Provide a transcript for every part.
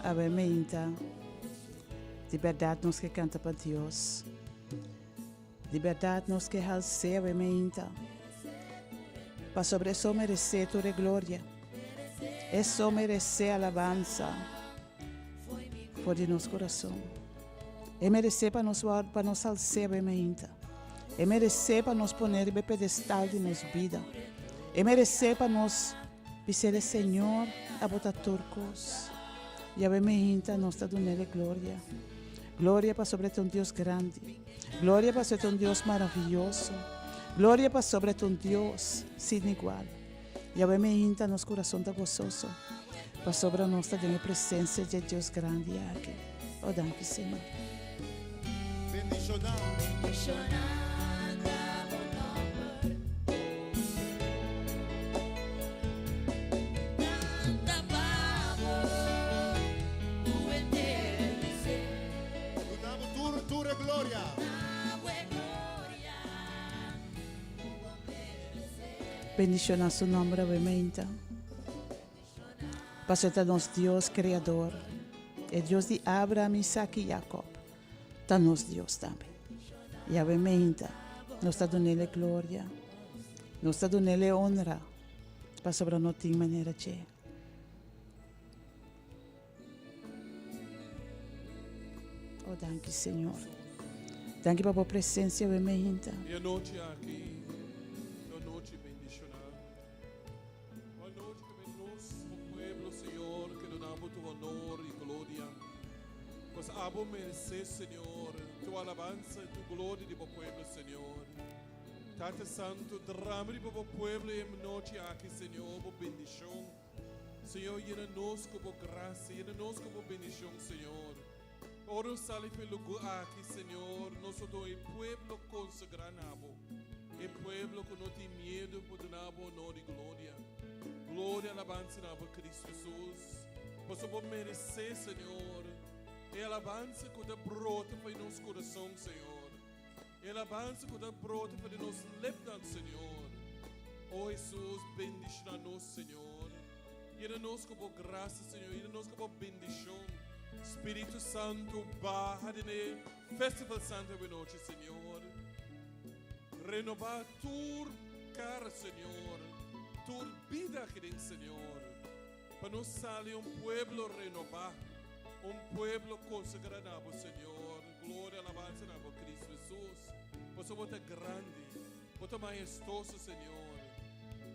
Awe meinta, di bèrdat nos ke kanta pa Dios. Di bèrdat nos ke hals'é awe meinta, pasobra e so meresé tur e gloria, e so meresé alabansa for di nos kurason. E meresé pa nos wòrdu, pa nos hals'é awe meinta. E meresé pa nos pon'é riba e pedestal di nos bida. E meresé pa nos bis'é, Señor, abo ta tur kos. I awe meinta nos ta dun'é e gloria. Gloria pasobra e ta un Dios grandi. Gloria pasobra e ta un Dios maraviyoso. Gloria pasobra e ta un Dios sin igual. Yahweh meinta nos kurason ta gososo pasobra nos ta den e presensia dje Dios grandi aki. O danki Señor. Bendishoná. Duna bo tur tur e gloria. Bendiciona su nomber awe meinta. Pasobra ta nos Dios Creador, e Dios di Abraham, Isaac y Jacob, ta nos Dios tambe. Y awe meinta nos ta dunele gloria, nos ta dunele honra, pasobra no tin manera dje. Oh, danki Señor. Danki pa bo presencia awe meinta. E anochi aki ta un nochi bendishoná. Un anochi ku ben nos, bo pueblo, Señor, ke duna bo tur honor i gloria. Pues abo meresé, Señor, tur alabansa i tur gloria di bo pueblo, Señor. Tata Santu, drama riba bo pueblo e nochi aki, Señor, bo bendishon. Señor, yena nos ku bo grasia, yena nos ku bo bendishon, Señor. Ora nos sali for e lugó aki, Señor, nos lo ta un pueblo konsagrá na bo, e pueblo ku no tin miedu pa duna bo honor i gloria. Gloria, alabansa na bo, Cristo Jesus, pasobra bo meresé, Señor, e alabansa ku ta brota for di nos kurason, Señor. E alabansa ku ta brota for di nos lepnan, Señor. O Hesus, bendishoná nos, Señor. Yena nos ku bo grasia, Señor. Yena nos ku bo bendishon. Spiritu Santu, baha den e Festival Santu awe nochi, Señor. Renobá tur kara, Señor. Tur bida aki den, Señor. Pa nos sali un pueblo renobá, un pueblo konsagrá na bo, Señor. Gloria, alabansa na bo, Cristo Jesus. Pasobra bo ta grandi, bo ta mahestoso, Señor.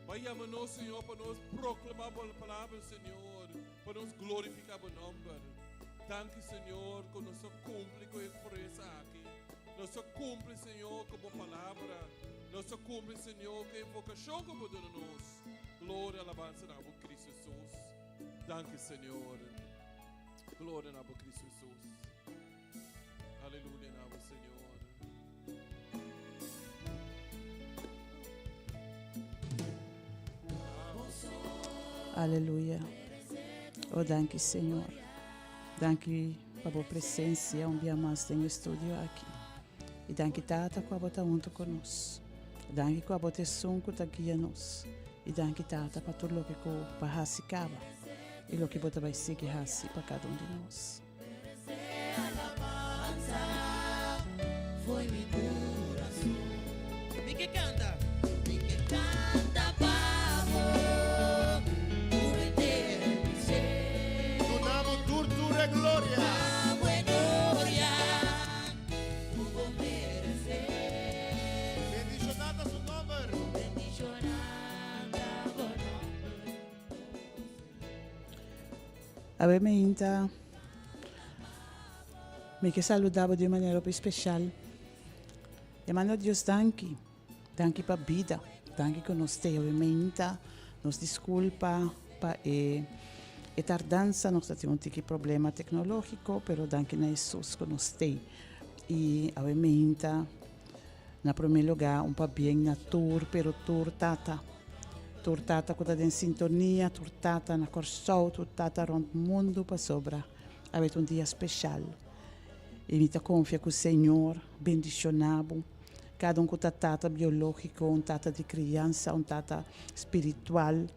Bo a yama nos, Señor, pa nos proclama bo palabra, Señor, pa nos glorifica bo nomber. Danki, Señor, cu nos a cumpli cu e promesa aki. Nos a cumpli, Señor, cu bo palabra. Nos a cumpli, Señor, cu e vocacion cu bo duna nos. Gloria, alabansa na bo, Cristo Jesus. Danki, Señor. Gloria na bo, Cristo Jesus. Aleluya na bo, Señor. Aleluya. Oh, danki, Señor. Danki pa bo presencia un bia mas den e studio aki. I danki, Tata, ku abo ta hunto ku nos. Danki ku abo ta esun ku ta guia nos. I danki, Tata, pa tur loke ku bo a hasi kaba i loke bo ta bai sigui hasi pa kada un di nos. Duna bo tur tur e gloria. Bendishoná ta su nomber. Awe meinta mi ke saluda bo di un manera hopi special. E manda Dios danki, danki pa bida, danki ku nos te awe meinta. Nos disculpa pa e e tardansa, nos ta tin un tiki problema tecnologico, pero danki na Hesus ku nos te. I awe meinta Na promé lugá un pabien na tur pero tur tata. Tur tata ku ta den sintonia, tur tata na Kòrsou, tur tata rònt mundu pasobra awe ta un dia speshal. I mi ta konfia ku Señor bendishoná bo, kada un ku ta tata biológiko, un tata di kriansa, un tata spiritual.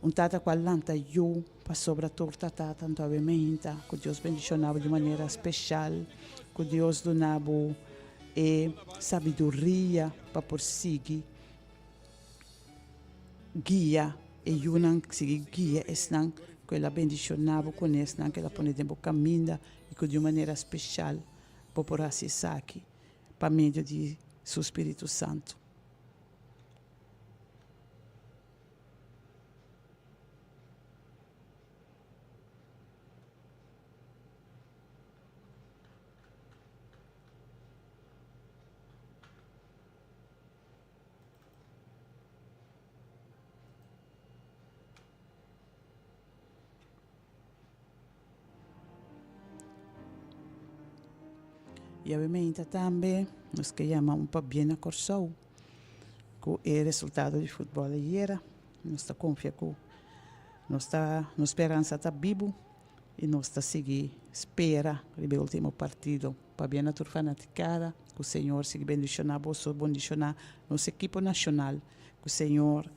Un tata ku a lanta yu pasobra tur ta tata anto awe meinta ku Dios bendishona bo di un manera speshal ku Dios duna bo e sabiduria pa por sigui guia e yunan sigui guia esnan ku el a bendishona bo kuné esnan ku el a pone den bo kaminda i ku di un manera speshal bo por hasi esaki pa medio di su spiritu santu. I awe tambe nos ke yama un pabien na Kòrsou ku e resultado di futbòl ayera. Nos ta konfia ku nos ta nos speransa ta bibu i nos ta sigui spera riba e ultimo partido. Pabien na tur fanatikada, ku Señor sigui bendishoná boso, bondishoná nos ekipo nashonal, ku Señor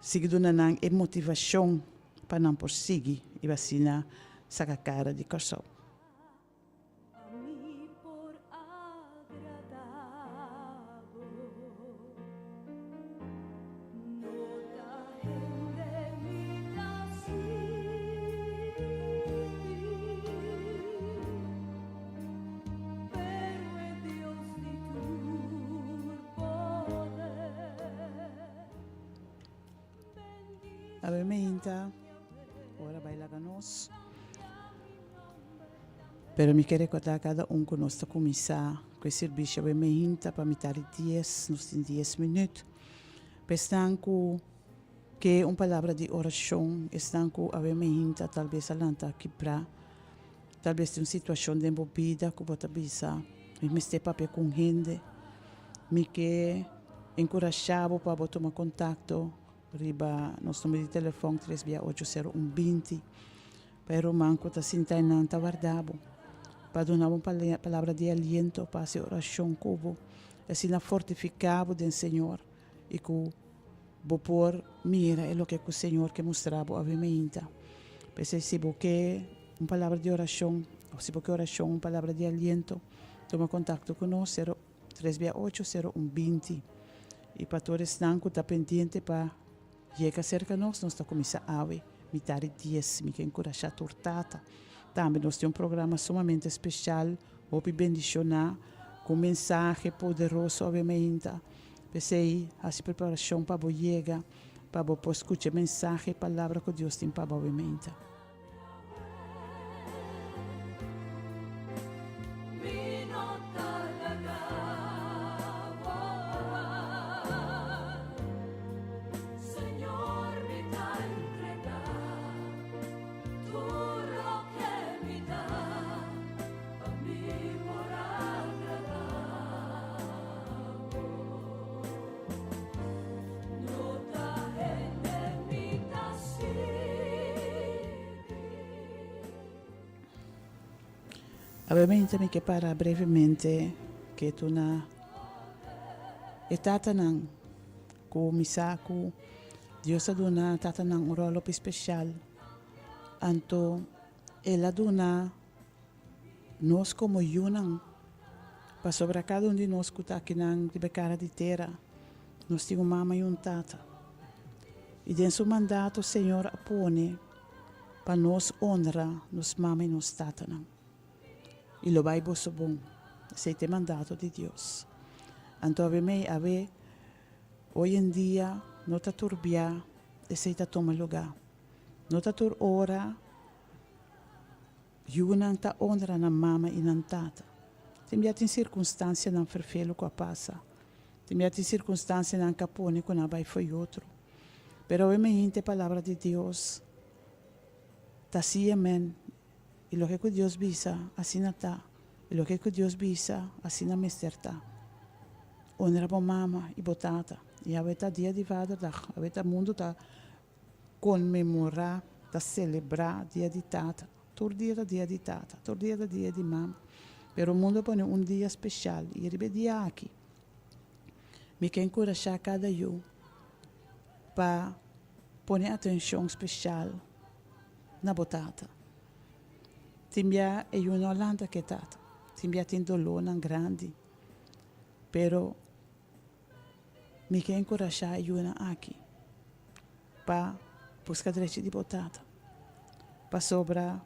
sigui duna nan e motivashon pa nan por sigui i asina saka kara di Kòrsou. Awe meinta ora bai laga nos. Pero mi ke rekordá kada un ku nos ta kuminsá ku e sirbisio awe meinta pa mitar di dies, nos tin dies minüt. Pa esnan ku ke un palabra di orashon, esnan ku awe meinta talbes a lanta kibrá, talbes tin un situashon den bo bida ku bo ta bisa, mi mester papia ku un hende, mi ke enkurashá bo pa bo tuma kontakto riba nos number di telefòn tres bia ocho sero un binti. Pa e ruman ku ta sinta einan ta warda bo, pa duna bo un palabra di aliento, pa hasi orashon ku bo, i asina fortifiká bo den Señor i ku bo por mira e loke ku Señor ke mustra bo awe meinta. P'esei si bo ke un palabra di orashon òf si bo ke orashon, un palabra di aliento, tuma kontakto ku nos, sero tres bia ocho, sero un binti. I pa tur esnan ku ta pendiente pa Yega serka nos, nos ta kuminsá awe mitar di dies. Mi ke enkurashá tur tata. Tambe nos tin un programa sumamente speshal, hopi bendishoná, ku un mensahe poderoso awe meinta. P'esei, hasi preparashon pa bo yega, pa bo por skucha e mensahe, e palabra ku Dios tin pa bo awe meinta. Awe mi ke para brevemente ketu na e tatanan ku mi sa ku Dios a duna tatanan un ròl hopi spesial. Anto el a duna nos komo yunan, pasobra kada un di nos ku ta akinan riba e kara di tera, nos tin un mama i un tata. I den su mandato Señor a pone pa nos honra nos mama i nos tatanan. I lo bai boso bon. Esei ta e mandato di Dios. Anto awe mei awe, hoy en dia no ta turbia esei ta tuma luga. No ta tur ora. Yunan ta honra nan mama i nan tata. Tin bia tin sirkunstansianan ferfelu ku a pasa. Tin bia tin sirkunstansianan ku a pone ku nan a bai fo'i otro. Pero awe mehinte e palabra di Dios ta sí amen, i loke ku Dios bisa, asina ta, i loke ku Dios bisa, asina mester ta. Honra bo mama i bo tata. I awe ta dia di Vaderdag, awe ta mundu ta Konmemorá ta selebrá Dia di Tata. Tur dia ta Dia di Tata, tur dia ta Dia di Mama. Pero mundu a pone un dia speshal i riba e dia aki mi ke enkurashá kada yu pa Pone atenshon speshal na bo tata. Tin bia e yu no lanta ku e tata. Tin bia tin dolónan grandi. Pero mi ke enkurashá e yunan aki pa buska drechi di bo tata. Pasobra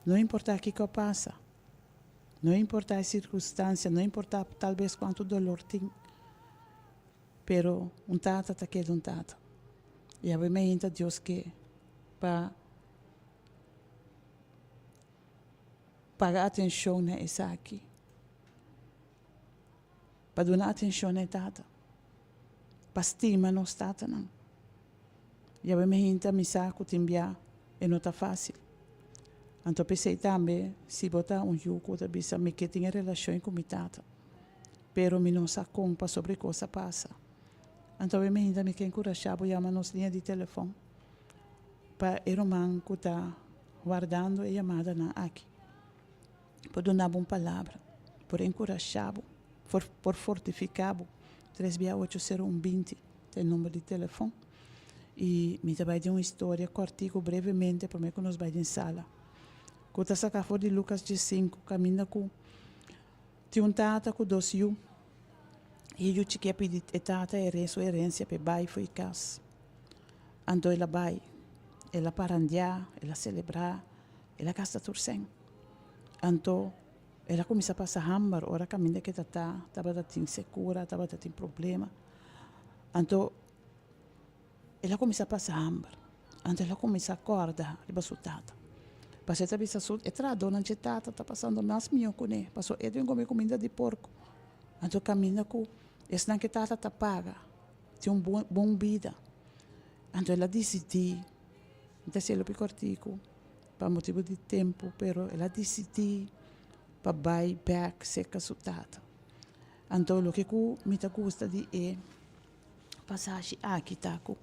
no importá kiko a pasa, no importá e sirkunstansia, no importá talbes kuantu dolor tin, Pero un tata ta keda un tata. I awe meinta Dios ke pa paga atenshon na esaki, pa duna atenshon na e tata, pa stima nos tatanan. I awe meinta mi sa ku tin bia e no ta fásil. Anto p'esei tambe si bo ta un yu ku ta bisa mi ke tin e relashon ku mi tata. Pero mi no sa kon pasobra e kos a pasa. Anto awe mainta mi ke enkurashá bo yama nos liña di telefòn pa e ruman ku ta wardando e yamadanan aki por duna bo un palabra, por enkurashá bo, por fortifiká bo. Tres bia ocho sero un binti ta e number di telefòn. I mi ta bai den un historia kòrtiku brevemente promé ku nos bai den sala ku ta saka for di Lukas diesinku kaminda ku Tin un tata ku dos yu. E yu chikí a pidi e tata e su herensia pa e bai for e kas. Anto el a bai. El a parandiá, el a selebrá, el a gasta tur sèn. Anto el a kuminsá pasa hamber ora kaminda ku e ta ta tabata tin sekura, tabata tin problema. Anto El a kuminsá pasa hamber. Anto el a kuminsá kòrda riba su tata. Pasobra e ta bisa su e trahadónan dje tata ta pasando mas mihó kuné, pasobra e tin kome kuminda di porko. Anto kaminda ku esnan ku e tata ta paga tin un bon bon bida. Anto el a disidí, mi ta hasié lopi kòrtiku pa motibu di tempu, pero el a disidí pa bai bèk serka su tata. Anto loke ku mi ta gusta di e. Pasashi aki ta ku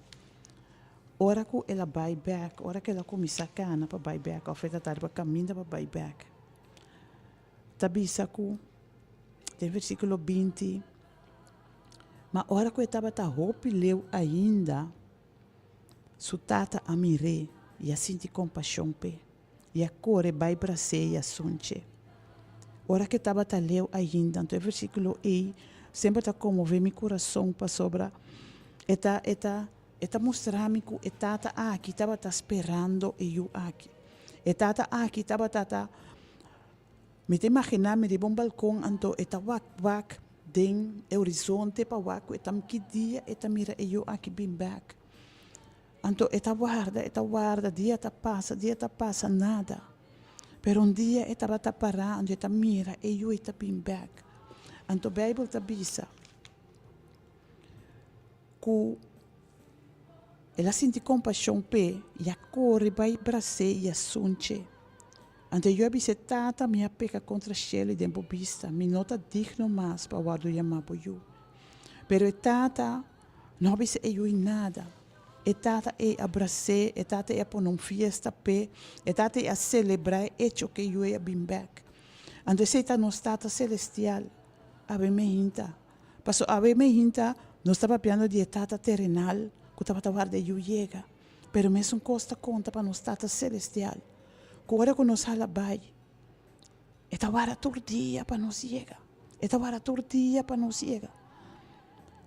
ora ku el a bai bèk, ora ku el a kuminsá kana pa bai bèk òf e ta ta riba kaminda pa bai bèk, ta bisa ku den versíkulo 20, Ma ora ku e tabata hopi leu ainda, su tata a mir'é i a sinti kompashon p'e, i a kore bai bras'é i a sunch'é. Ora ku e tabata leu ainda, anto e versíkulo ei semper ta konmové mi kurason pasobra e ta e ta e ta mustra mi ku e tata aki tabata sperando e yu aki. E tata aki tabata ta, mi ta imaginá mi riba un balkon anto e ta wak wak den e horizonte pa wak ku e ta ki dia e ta mira e yu aki bin bèk. Anto e ta warda, e ta warda, dia ta pasa, dia ta pasa, nada. Pero un dia e tabata pará, anto e ta mira e yu ta bin bèk. Anto Beibel ta bisa ku el a sinti kompashon p'e i a kore bai bras'é i a sunch'e. Anto e yu a bis'é, Tata, mi a peka kontra shelu i den bo bista, mi no ta digno mas pa wòrdu yamá bo yu. Pero e tata No a bisa e yui nada. E tata ei a bras'é, e tata ei a pone un fiesta p'e, e tata ei a selebrá e echo ku e yu ei a bin bèk. Anto esei ta nos Tata Selestial. Awe meinta. Pasobra awe meinta nos ta papiando di e tata terenal ku tabata warda e yu yega. Pero mesun kos ta konta pa nos Tata Selestial, ku ora ku nos hala bai, E ta warda tur dia pa nos yega. E ta warda tur dia pa nos yega.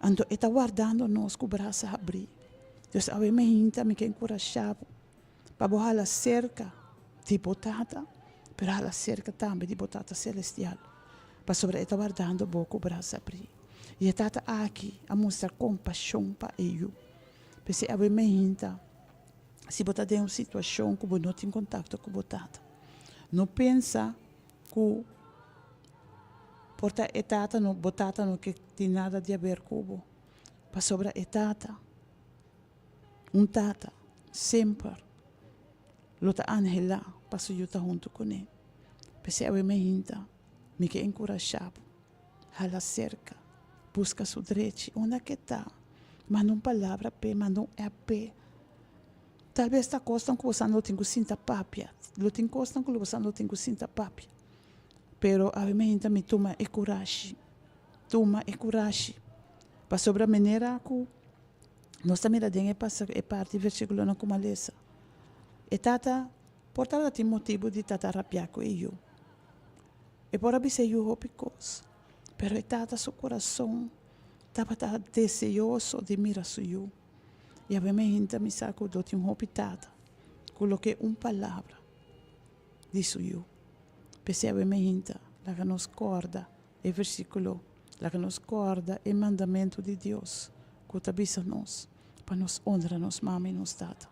Anto e ta wardando nos ku brasa habrí. Dus awe mainta mi ke enkurashá bo pa bo hala serka di bo Tata, pero hala serka tambe di bo Tata Selestial, pasobra e ta wardando bo ku brasa habrí. I e Tata aki a mustra kompashon pa e yu. P'esei awe mainta, si bo ta den un situashon ku bo no tin kontakto ku bo Tata, No pensa ku por ta e tata no, bo tata no ke tin nada di haber ku bo, pasobra e tata, un tata semper lo ta anhelá pa su yu ta huntu kuné. P'esei awe mi hinta, mi ke enkurashá bo, hala serka, buska su drechi unda ke ta, manda un palabra p'e, manda un app p'e. Tal bes ta kosnan ku boso lo tin ku sinta papia. Lo tin kosnan ku boso lo tin ku sinta papia. Pero awe mainta mi tuma e kurashi. Tuma e kurashi. Pasobra manera ku Nos ta mira den e pasa e parti versíkulonan ku mi a lesa. E tata por tabata tin motibu di tata rapiá ku e yu. E por a bisa e yu hopi kos, pero e tata su kurason tabata deseoso di mira su yu. I awe mi hinta mi sa ku do tin hopi tata ku loke un palabra di su yu. P'esei awe mi hinta laga nos kòrda e versíkulo, laga nos kòrda e mandamentu di Dios ku ta bisa nos pa nos onra nos mama i nos tata,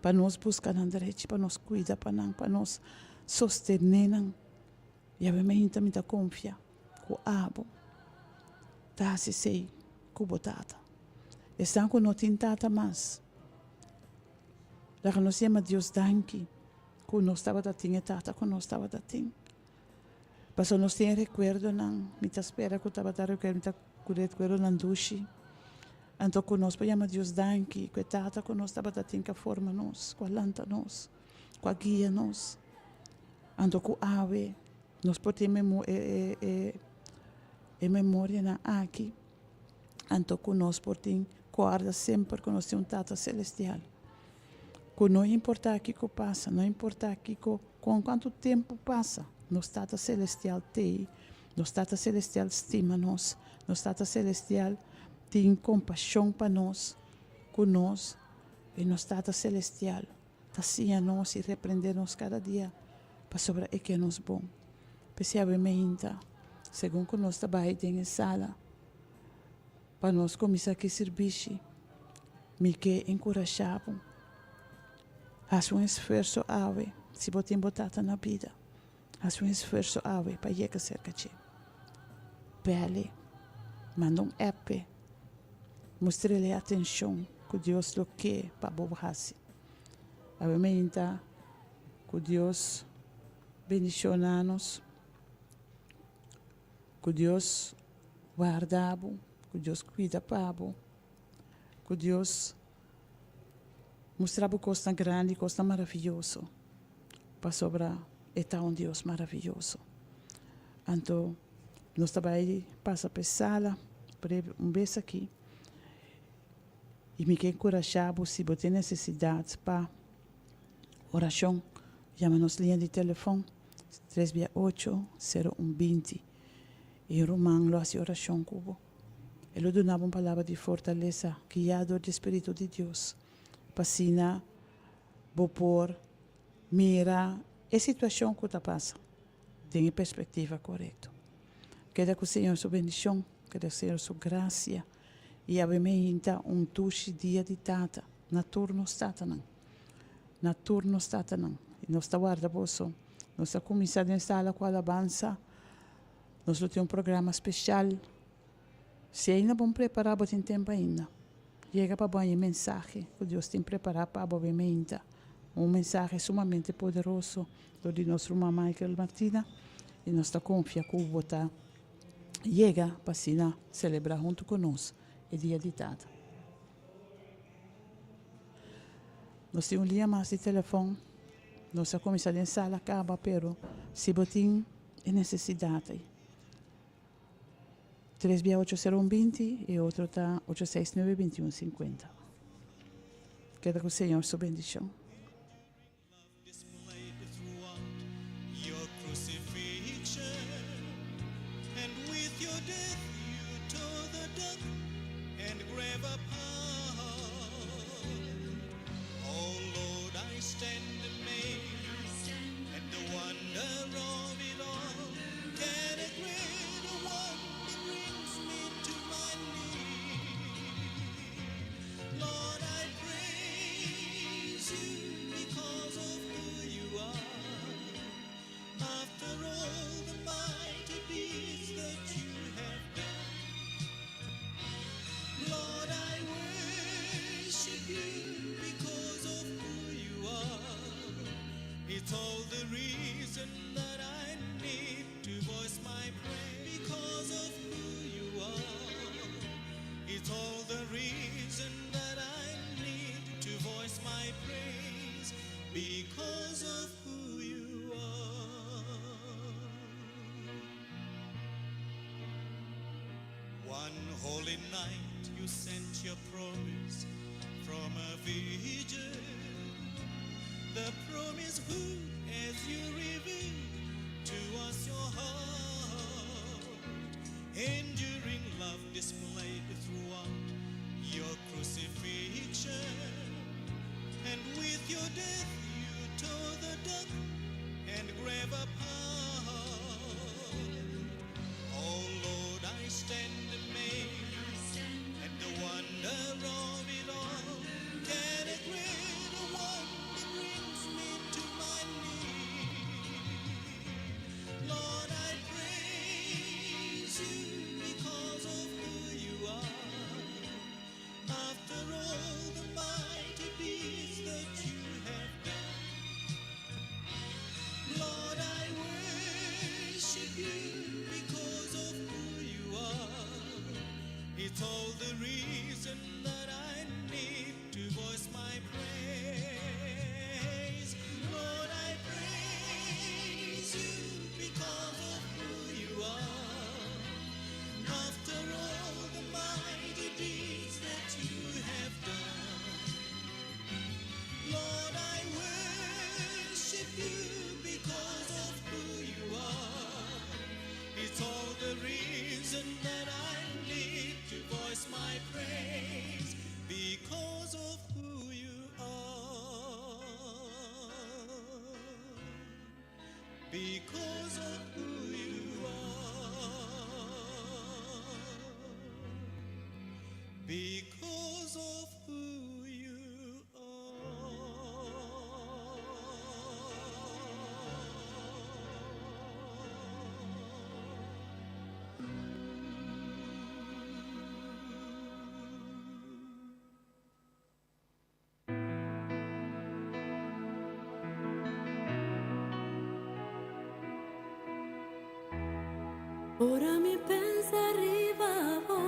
pa nos buska nan derechi, pa nos kuida pa nan, pa nos sostené nan. I awe mi hinta mi ta konfia ku abo ta hasi esei ku bo tata. Esnan ku no tin tata mas, laga nos yama Dios danki ku nos tabata tin e tata ku nos tabata tin. Pasobra nos tin e rekuerdonan, mi ta spera ku tabata rekuerdo, mi ta ku rekuerdonan dushi. Anto ku nos por yama Dios danki ku e tata ku nos tabata tin ku a forma nos, ku a lanta nos, ku a guia nos. Anto ku awe nos por tin e e e memorianan aki. Anto ku nos por tin kòrda semper ku nos tin un Tata Selestial ku no importá kiko pasa, no importá kiko kon kuantu tempu pasa, nos Tata Selestial t'ei, nos Tata Selestial stima nos, nos Tata Selestial tin kompashon pa nos, ku nos, i nos Tata Selestial ta siña nos i reprendé nos kada dia pasobra e ke nos bon. P'esei awe meinta, segun ku nos ta bai den e sala pa nos kuminsá ki sirbishi, mi ke enkurashá bo, hasi un esfuerso awe, si bo tin bo tata na bida, hasi un esfuerso awe pa yega serka dje. Bèl'e, manda un app p'e, mustr'el e atenshon ku Dios lo ke pa bo hasi. Awe meinta ku Dios Bendiciona nos. Cu Dios warda bo, cu Dios cuida pa bo, cu Dios mustra bo cosnan grandi, cosnan maraviyoso, pasobra e ta un Dios maraviyoso. Anto nos ta bay pasa pa e sala breve un bes aki y mi ke encurasha bo si bo tin necesidad pa Orashon, Yama nos liña di telefòn tres bia ocho, sero un binti i un ruman lo hasi orashon ku bo. E lo duna bo un palabra di fortalesa guiá dor di spiritu di Dios pa asina bo por mira e situashon ku ta pasa den e perspektiva korekto. Keda ku Señor su bendishon, keda ku Señor su grasia i awe meinta un dushi dia di Tata na tur nos tatanan. Na tur nos tatanan. I nos ta warda boso. Nos ta kuminsá den sala ku alabansa. Nos lo tin un programa spesial. Si ainda bon prepará, bo tin tempu ainda. Yega pa bo haña e mensahe ku Dios tin prepará pa bo awe meinta. Un mensahe sumamente poderoso dor di nos ruman Michael Martina. I nos ta konfia ku bo ta yega pa asina selebrá huntu ku nos e Dia di Tata. Nos tin un liña mas di telefòn. Nos a kuminsá den sala kaba, pero si bo tin e nesesidat ei, tres bia ocho sero un binti i e otro ta ocho seis nuebe binti un sinkuenta. Keda ku Señor su bendishon. One holy night you sent your promise. from a vision. The promise who, as you reveal to us your heart, enduring love displayed throughout your crucifixion. And with your death you tore the dark and grave apart. Oh Lord, I stand amazed at the wonder of it all. Can a greater wonder brings me to my knees? Lord, I praise you because of who you are. After all the mighty deeds that you have done. Lord, I worship you because of who you are. It's all the reason that I need to voice my praise. Lord, I praise you because of who you are. After all the mighty deeds that you have done. Lord, I worship you because of who you are. It's all the reason that I need to voice my praise because of who you are. Because of who you are. Because of who you are. Ora mi pensa riba bo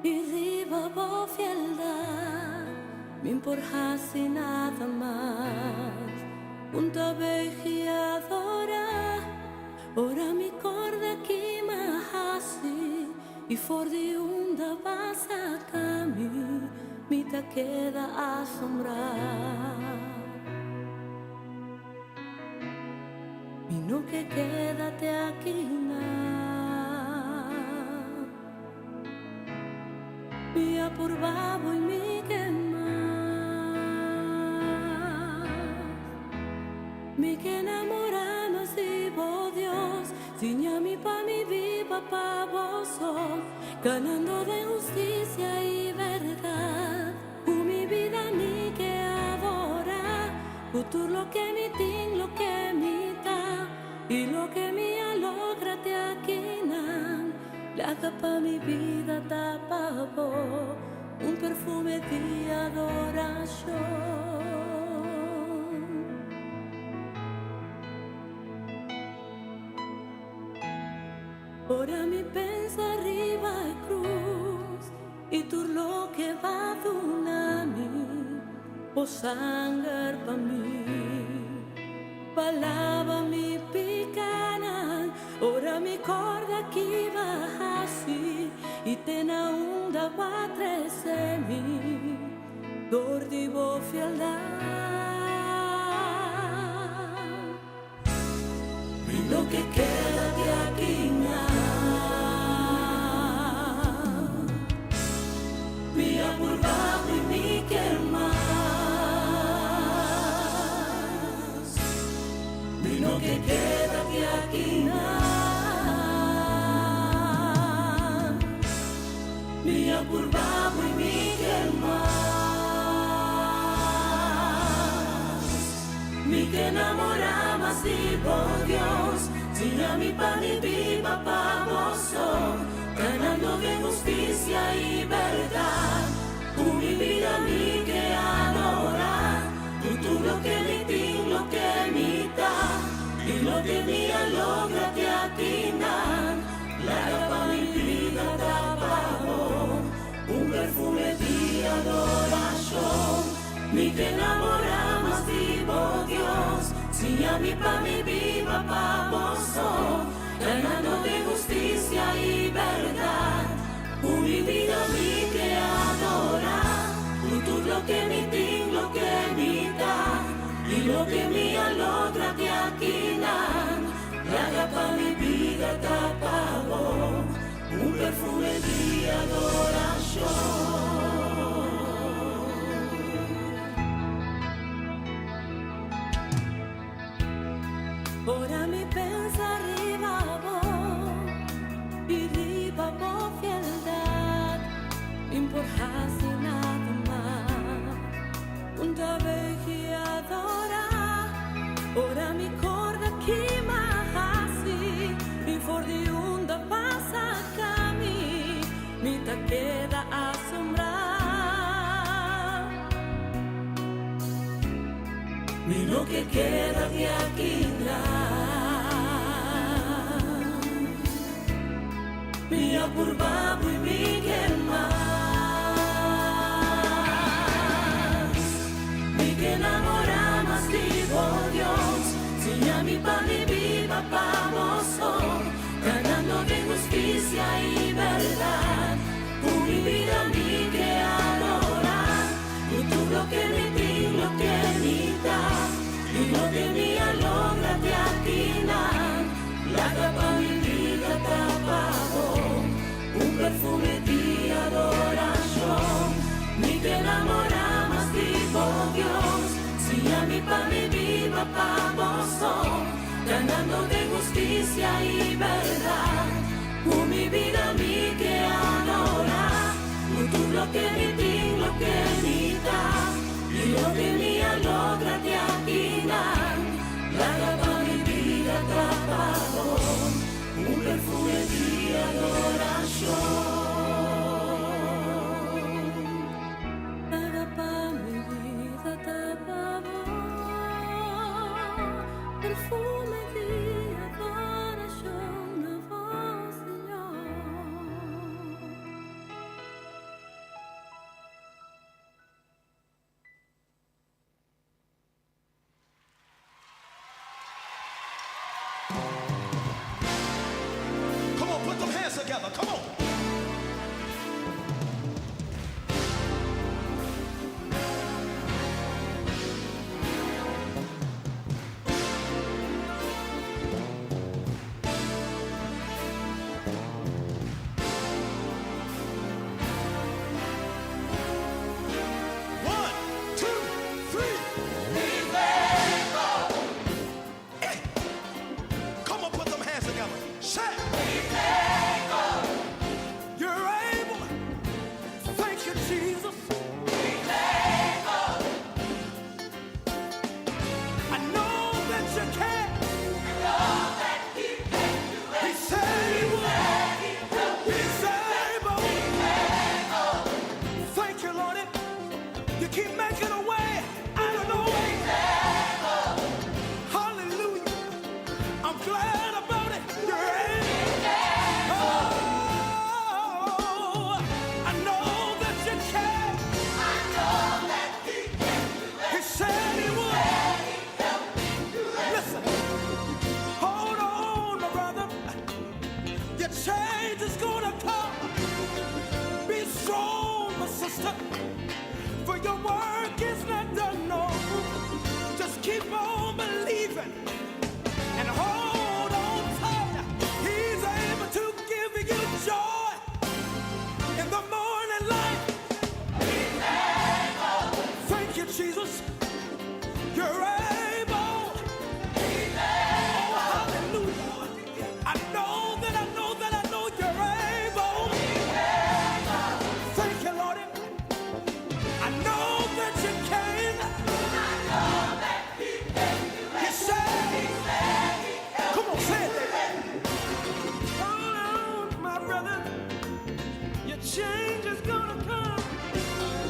i riba bo fieldat, mi'n por hasi nada mas. Hunto i adorá, ora mi korda ki m'a hasi i for di unda b'a saka mi, mi ta keda asombrá. Mi no ke keda te aki nan. Mi a purba bo i mi ke mas. Mi ke namorá mas di bo Dios. Siña mi pa mi biba pa bo so, kanando den hustisia i berdat. Ku mi bida mi ke adorá. Ku tur loke mi tin, loke mi ta i loke mi a logra te aki nan. Laga pa mi bida ta pa bo, un perfume di adorashon. Ora mi pensa riba e krus i tur loke b'a duna mi, bo sanger pa mi. P'a laba mi pikánan, ora mi korda ki b'a hasi i te na unda b'a trese mi, dor di bo fieldat. Mi no ke keda te aki nan. Mi a purba bo i mi ke mas. Mi no ke keda te aki nan. Mi a purba bo i mi ke mas. Mi ke namorá mas di bo Dios. Siña mi pa mi biba pa bo so, kanando den hustisia i berdat. Ku mi bida mi ke adorá. Ku tur loke mi tin, loke mi ta i loke mi a logra te aki nan. Laga pa mi bida ta pa bo, un perfume di adorashon. Mi ke namorá mas di bo Dios. Siña mi pa mi biba pa bo so, kanando den hustisia i berdat. Ku mi bida mi ke adorá. Ku tur Loke mi tin, loke mi ta i loke mi a logra te akinan, laga pa mi bida ta pa bo un perfume di adorashon. Ora mi pensa riba bo i riba bo fieldat, mi n' por hasi nada mas ku ta begi adorá. Ora mi kòrda ki m'a hasi i for di unda b'a saka mi, mi ta keda asombrá. Mi no ke keda te akinan. Mi a purba bo i mi ke mas. Mi ke namorá mas di bo, Dios. Siña mi pa mi biba pa bo so, kanando den hustisia i bèrdat. Ku mi bida mi ke adorá. Ku tur loke mi tin, loke mi ta i loke mi a logra te akinan, laga pa mi bida ta pa bo un perfume di adorashon. Mi ke namorá mas di bo, Dios. Siña mi pa mi biba pa bo so, kanando den hustisia i bèrdat. Ku mi bida mi ke adorá. Ku tur loke mi tin, loke mi ta i loke